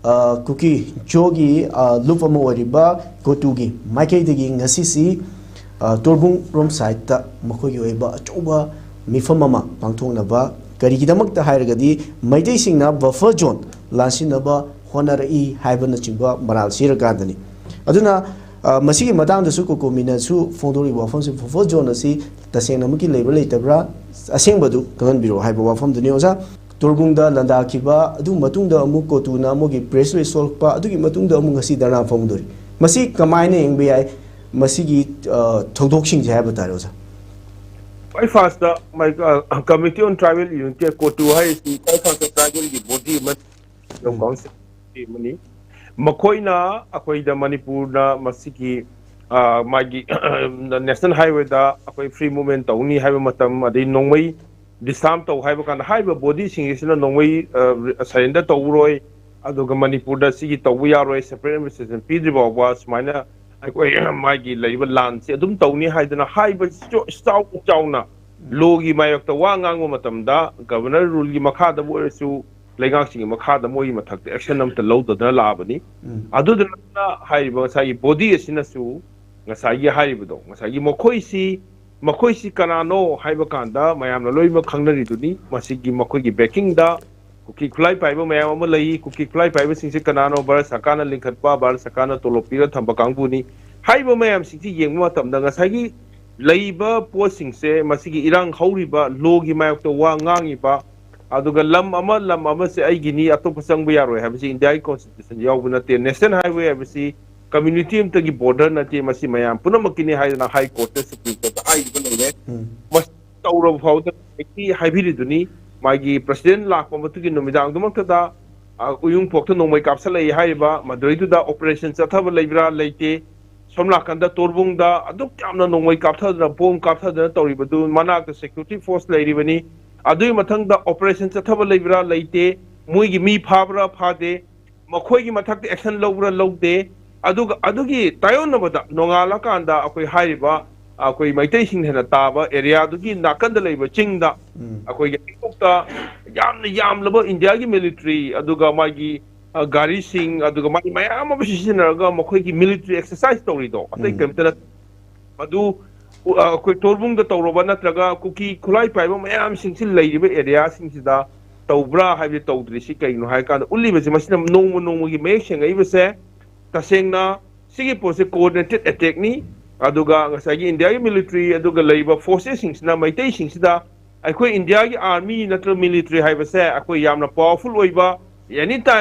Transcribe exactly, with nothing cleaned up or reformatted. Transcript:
ꯑ, ꯀꯨꯀꯤ ꯖꯣꯒꯤ, ꯑ, ꯂꯨꯞ ꯑꯃ ꯑꯣꯏꯔꯤꯕ ꯀꯣꯇꯨꯒꯤ ꯃꯥꯏꯀꯩꯗꯒꯤ ꯉꯁꯤꯁꯤ, ꯑ, ꯇꯣꯔꯕꯨꯡ ꯔꯣꯝ ꯁꯥꯏꯠꯇ ꯃꯈꯣꯏꯒꯤ ꯑꯣꯏꯕ ꯑꯆꯧꯕ ꯃꯤꯐꯝ ꯑꯃ ꯄꯥꯡꯊꯣꯛꯅꯕ, ꯀꯔꯤꯒꯤꯗꯃꯛꯇ ꯍꯥꯏꯔꯒꯗꯤ ꯃꯩꯇꯩꯁꯤꯡꯅ ꯕꯐꯔ ꯖꯣꯟ ꯂꯥꯟꯁꯤꯟꯅꯕ ꯍꯣꯠꯅꯔꯛꯏ ꯍꯥꯏꯕꯅꯆꯤꯡꯕ ꯃꯔꯥꯜ ꯁꯤꯔꯀꯥꯟꯗꯅꯤ꯫ ꯑꯗꯨꯅ, ꯑ, ꯃꯁꯤꯒꯤ ꯃꯇꯥꯡꯗꯁꯨ ꯀꯣꯀꯣꯃꯤꯅꯁꯨ ꯐꯣꯡꯗꯣꯔꯤꯕ ꯋꯥꯐꯝꯁꯤ, ꯕꯐꯔ ꯖꯣꯟ ꯑꯁꯤ ꯇꯁꯦꯡꯅꯃꯛꯀꯤ ꯂꯩꯕ꯭ꯔꯥ ꯂꯩꯇꯕ꯭ꯔꯥ, ꯑꯁꯦꯡꯕꯗꯨ ꯈꯪꯍꯟꯕꯤꯔꯛꯑꯣ ꯍꯥꯏꯕ ꯋꯥꯐꯝꯗꯨꯅꯤ, ꯑꯣꯖꯥ꯫ ꯇꯣꯔꯕꯨꯡꯗ ꯂꯥꯟꯗꯥꯈꯤꯕ ꯑꯗꯨ ꯃꯇꯨꯡꯗ ꯑꯃꯨꯛ ꯀꯣꯇꯨꯅ ꯑꯃꯨꯛꯀꯤ ꯄ꯭ꯔꯦꯁ ꯔꯤꯂꯤꯁ ꯊꯣꯛꯂꯛꯄ, ꯑꯗꯨꯒꯤ ꯃꯇꯨꯡꯗ ꯑꯃꯨꯛ ꯉꯁꯤ ꯙꯔꯅꯥ ꯐꯝꯗꯣꯔꯤ꯫ ꯃꯁꯤ ꯀꯃꯥꯏꯅ ꯌꯦꯡꯕ ꯌꯥꯏ, ꯃꯁꯤꯒꯤ, ꯑ, ꯊꯧꯗꯣꯛꯁꯤꯡꯁꯦ ꯍꯥꯏꯕ ꯇꯥꯔꯦ, ꯑꯣꯖꯥ? ꯈ꯭ꯋꯥꯏ ꯐꯥꯔꯁꯇ ꯃꯥꯏ, ꯑ, ꯀꯃꯤꯇꯤ ꯑꯣꯟ ꯇ꯭ꯔꯥꯏꯕꯦꯜ ꯌꯨꯅꯤꯠꯀꯤ ꯀꯣꯇꯨ ꯍꯥꯏꯔꯤꯁꯤ ꯈ꯭ꯋꯥꯏ ꯐꯥꯔꯁꯇ ꯇ꯭ꯔꯥꯏꯕꯦꯜꯒꯤ ꯕꯣꯗꯤ ꯑꯃ, ꯎꯝ꯫ ꯀꯥꯎꯟꯁꯤꯜ ꯑꯃꯅꯤ꯫ ꯃꯈꯣꯏꯅ ꯑꯩꯈꯣꯏꯗ ꯃꯅꯤꯄꯨꯔꯅ ꯃꯁꯤꯒꯤ, ꯑ, ꯃꯥꯒꯤ ꯅꯦꯁꯅꯦꯜ ꯍꯥꯏꯋꯦꯗ ꯑꯩꯈꯣꯏ ꯐ꯭ꯔꯤ ꯃꯨꯚꯃꯦꯟ ꯇꯧꯅꯤ ꯍꯥꯏꯕ ꯃꯇꯝ, ꯑꯗꯩ ꯅꯣꯡꯃꯩ ꯗꯤꯁꯥꯔꯝ ꯇꯧ ꯍꯥꯏꯕ ꯀꯥꯟꯗ ꯍꯥꯏꯔꯤꯕ ꯕꯣꯗꯤꯁꯤꯡꯁꯤꯅ ꯅꯣꯡꯃꯩ, ꯑ, ꯁꯔꯦꯟꯗꯔ ꯇꯧꯔꯣꯏ, ꯑꯗꯨꯒ ꯃꯅꯤꯄꯨꯔꯗ ꯁꯤꯒꯤ ꯇꯧꯕ ꯌꯥꯔꯣꯏ, ꯁꯦꯄꯔꯦꯠ ꯑꯦꯗꯃꯤꯅꯤꯁꯇ꯭ꯔꯦꯁꯟ ꯄꯤꯗ꯭ꯔꯤ ꯐꯥꯎꯕ ꯁꯨꯃꯥꯏꯅ ꯑꯩꯈꯣꯏ ꯃꯥꯒꯤ ꯂꯩꯔꯤꯕ ꯂꯥꯟꯁꯤ ꯑꯗꯨꯝ ꯇꯧꯅꯤ ꯍꯥꯏꯗꯅ ꯍꯥꯏꯕ ꯆꯥꯎ ꯆꯥꯎꯅ ꯂꯣꯒꯤ ꯃꯥꯌꯣꯛꯇ ꯋꯥ ꯉꯥꯡꯕ ꯃꯇꯝꯗ ꯒꯕꯔꯅꯔ ꯔꯨꯜꯒꯤ ꯃꯈꯥꯗꯕꯨ ꯑꯣꯏꯔꯁꯨ ꯂꯩꯉꯥꯛꯁꯤꯡꯒꯤ ꯃꯈꯥꯗ ꯃꯣꯏꯒꯤ ꯃꯊꯛꯇ ꯑꯦꯛꯁꯟ ꯑꯝꯇ ꯂꯧꯗꯗꯅ ꯂꯥꯛꯑꯕꯅꯤ꯫ ꯎꯝ꯫ ꯑꯗꯨꯗꯨꯅ ꯍꯥꯏꯔꯤꯕ ꯉꯁꯥꯏꯒꯤ ꯕꯣꯗꯤ ꯑꯁꯤꯅꯁꯨ ꯉꯁꯥꯏꯒꯤ ꯍꯥꯏꯔꯤꯕꯗꯣ, ꯉꯁꯥꯏꯒꯤ ꯃꯈꯣꯏꯁꯤ, ꯃꯈꯣꯏꯁꯤ ꯀꯅꯥꯅꯣ ꯍꯥꯏꯕ ꯀꯥꯟꯗ ꯃꯌꯥꯝꯅ ꯂꯣꯏꯅꯃꯛ ꯈꯪꯅꯔꯤꯗꯨꯅꯤ꯫ ꯃꯁꯤꯒꯤ ꯃꯈꯣꯏꯒꯤ ꯕꯦꯀꯤꯡꯗ ꯀꯨꯀꯤ ꯈꯨꯠꯂꯥꯏ ꯄꯥꯏꯕ ꯃꯌꯥꯝ ꯑꯃ ꯂꯩ꯫ ꯀꯨꯀꯤ ꯈꯨꯠꯂꯥꯏ ꯄꯥꯏꯕꯁꯤꯡꯁꯤ ꯀꯅꯥꯅꯣ? ꯚꯥꯔꯠ ꯁꯔꯀꯥꯔꯅ ꯂꯤꯡꯈꯠꯄ, ꯚꯥꯔꯠ ꯁꯔꯀꯥꯔꯅ ꯇꯣꯂꯣꯞ ꯄꯤꯔ ꯊꯝꯕ ꯀꯥꯡꯕꯨꯅꯤ꯫ ꯍꯥꯏꯔꯤꯕ ꯃꯌꯥꯝꯁꯤꯡꯁꯤ ꯌꯦꯡꯕ ꯃꯇꯝꯗ ꯉꯁꯥꯏꯒꯤ ꯂꯩꯔꯤꯕ ꯄꯣꯠꯁꯤꯡꯁꯦ, ꯃꯁꯤꯒꯤ ꯏꯔꯥꯡ ꯍꯧꯔꯤꯕ ꯂꯣꯒꯤ ꯃꯥꯌꯣꯛꯇ ꯋꯥ ꯉꯥꯡꯉꯤꯕ, ꯑꯗꯨꯒ ꯂꯝ ꯑꯃ, ꯂꯝ ꯑꯃꯁꯦ ꯑꯩꯒꯤꯅꯤ, ꯑꯇꯣꯞꯄ ꯆꯪꯕ ꯌꯥꯔꯣꯏ ꯍꯥꯏꯕꯁꯤ ꯏꯟꯗꯤꯌꯥꯒꯤ ꯀꯣꯟꯁꯇꯤꯇ꯭ꯌꯨꯁꯟ ꯌꯥꯎꯕ ꯅꯠꯇꯦ꯫ ꯅꯦꯁꯅꯦꯜ ꯍꯥꯏꯋꯦ ꯍꯥꯏꯕꯁꯤ ꯀꯝꯃ꯭ꯌꯨꯅꯤꯇꯤ ꯑꯃꯠꯇꯒꯤ ꯕꯣꯔꯗꯔ ꯅꯠꯇꯦ, ꯃꯁꯤ ꯃꯌꯥꯝ ꯄꯨꯝꯅꯃꯛꯀꯤꯅꯤ ꯍꯥꯏꯗꯅ ꯍꯥꯏ ꯀꯣꯔꯠꯇ, ꯁꯨꯄ꯭ꯔꯤꯝ ꯀꯣꯔꯠꯇ ꯍꯥꯏꯈꯤꯕ ꯂꯩꯔꯦ꯫ ꯎꯝ꯫ ꯃꯁꯤ ꯇꯧꯔꯕ ꯐꯥꯎꯗ ꯍꯥꯏꯕꯤꯔꯤꯗꯨꯅꯤ, ꯃꯥꯒꯤ ꯄ꯭ꯔꯁꯤꯗꯦꯟ ꯂꯥꯛꯄ ꯃꯇꯨꯡꯒꯤ ꯅꯨꯃꯤꯗꯥꯡꯗꯨꯃꯛꯇꯗ, ꯑ, ꯎꯌꯨꯡꯄꯣꯛꯇ ꯅꯣꯡꯃꯩ ꯀꯥꯞꯁꯜꯂꯛꯏ ꯍꯥꯏꯔꯤꯕ ꯃꯗꯨꯔꯩꯗꯨꯗ ꯑꯣꯄꯔꯦꯁꯟ ꯆꯠꯊꯕ ꯂꯩꯕ꯭ꯔꯥ? ꯂꯩꯇꯦ꯫ ꯁꯣꯝ ꯅꯥꯀꯟꯗ ꯇꯣꯔꯕꯨꯡꯗ ꯑꯗꯨꯛ ꯌꯥꯝꯅ ꯅꯣꯡꯃꯩ ꯀꯥꯞꯊꯗꯅ, ꯕꯣꯝ ꯀꯥꯞꯊꯗꯅ ꯇꯧꯔꯤꯕꯗꯨ ꯃꯅꯥꯛꯇ ꯁꯦꯀ꯭ꯌꯨꯔꯤꯇꯤ ꯐꯣꯔꯁ ꯂꯩꯔꯤꯕꯅꯤ꯫ ꯑꯗꯨꯒꯤ ꯃꯊꯪꯗ ꯑꯣꯄꯔꯦꯁꯟ ꯆꯠꯊꯕ ꯂꯩꯕ꯭ꯔꯥ? ꯂꯩꯇꯦ꯫ ꯃꯣꯏꯒꯤ ꯃꯤ ꯐꯥꯕ꯭ꯔꯥ? ꯐꯥꯗꯦ꯫ ꯃꯈꯣꯏꯒꯤ ꯃꯊꯛꯇ ꯑꯦꯛꯁꯟ ꯂꯧꯕ꯭ꯔꯥ? ꯂꯧꯗꯦ꯫ ꯑꯗꯨꯒ ꯑꯗꯨꯒꯤ ꯇꯥꯏꯑꯣꯟꯅꯕꯗ ꯅꯣꯡꯉꯥꯜꯂꯀꯥꯟꯗ ꯑꯩꯈꯣꯏ ꯍꯥꯏꯔꯤꯕ, ꯑꯩꯈꯣꯏ ꯃꯩꯇꯩꯁꯤꯡꯅ ꯍꯦꯟꯅ ꯇꯥꯕ ꯑꯦꯔꯤꯌꯥꯗꯨꯒꯤ ꯅꯥꯀꯟꯗ ꯂꯩꯕ ꯆꯤꯡꯗ, ꯎꯝ꯫ ꯑꯩꯈꯣꯏꯒꯤ ꯍꯦꯂꯤꯀꯣꯞꯇꯔ ꯌꯥꯝꯅ ꯌꯥꯝꯂꯕ ꯏꯟꯗꯤꯌꯥꯒꯤ ꯃꯤꯂꯤꯇ꯭ꯔꯤ, ꯑꯗꯨꯒ ꯃꯥꯒꯤ ꯑ, ꯒꯥꯔꯤꯁꯤꯡ, ꯑꯗꯨꯒ ꯃꯥꯒꯤ ꯃꯌꯥꯝ ꯑꯃ ꯁꯤꯖꯤꯟꯅꯔꯒ ꯃꯈꯣꯏꯒꯤ ꯃꯤꯂꯤꯇꯔꯤ ꯑꯦꯛꯁꯔꯁꯥꯏꯁ ꯇꯧꯔꯤꯗꯣ ꯑꯇꯩ ꯎꯝ꯫ ꯀꯔꯤꯝꯇ ꯅꯠꯇꯦ꯫ ꯃꯗꯨ, ꯑ, ꯑꯩꯈꯣꯏ ꯇꯣꯔꯕꯨꯡꯗ ꯇꯧꯔꯕ ꯅꯠꯇ꯭ꯔꯒ ꯀꯨꯀꯤ ꯈꯨꯠꯂꯥꯏ ꯄꯥꯏꯕ ꯃꯌꯥꯝꯁꯤꯡꯁꯤ ꯂꯩꯔꯤꯕ ꯑꯦꯔꯤꯌꯥꯁꯤꯡꯁꯤꯗ ꯇꯧꯕ꯭ꯔꯥ ꯍꯥꯏꯕꯗꯤ ꯇꯧꯗ꯭ꯔꯤꯁꯤ ꯀꯩꯒꯤꯅꯣ ꯍꯥꯏ ꯀꯥꯟꯗ ꯎꯠꯂꯤꯕꯁꯤ ꯃꯁꯤꯅ ꯅꯣꯡꯃ ꯅꯣꯡꯃꯒꯤ ꯃꯌꯦꯛ ꯁꯦꯡꯉꯛꯏꯕꯁꯦ ꯇꯁꯦꯡꯅ ꯁꯤꯒꯤ ꯄꯣꯠꯁꯦ ꯀꯣꯑꯣꯔꯗꯤꯅꯦꯇꯦꯠ ꯑꯦꯇꯦꯛꯅꯤ꯫ ꯑꯗꯨꯒ ꯉꯁꯥꯏꯒꯤ ꯏꯟꯗꯤꯌꯥꯒꯤ ꯃꯤꯂꯤꯇꯔꯤ ꯑꯗꯨꯒ ꯂꯩꯔꯤꯕ ꯐꯣꯔꯁꯦꯁꯁꯤꯡꯁꯤꯅ ꯃꯩꯇꯩꯁꯤꯡꯁꯤꯗ ꯑꯩꯈꯣꯏ ꯏꯟꯗꯤꯌꯥꯒꯤ ꯑꯥꯔꯃꯤ ꯅꯠꯇ꯭ꯔꯒ ꯃꯤꯂꯤꯇꯔꯤ ꯍꯥꯏꯕꯁꯦ ꯑꯩꯈꯣꯏ ꯌꯥꯝꯅ ꯄꯋꯥꯔꯐꯨꯜ ꯑꯣꯏꯕ ꯑꯦꯅꯤ ꯇꯥꯏꯝ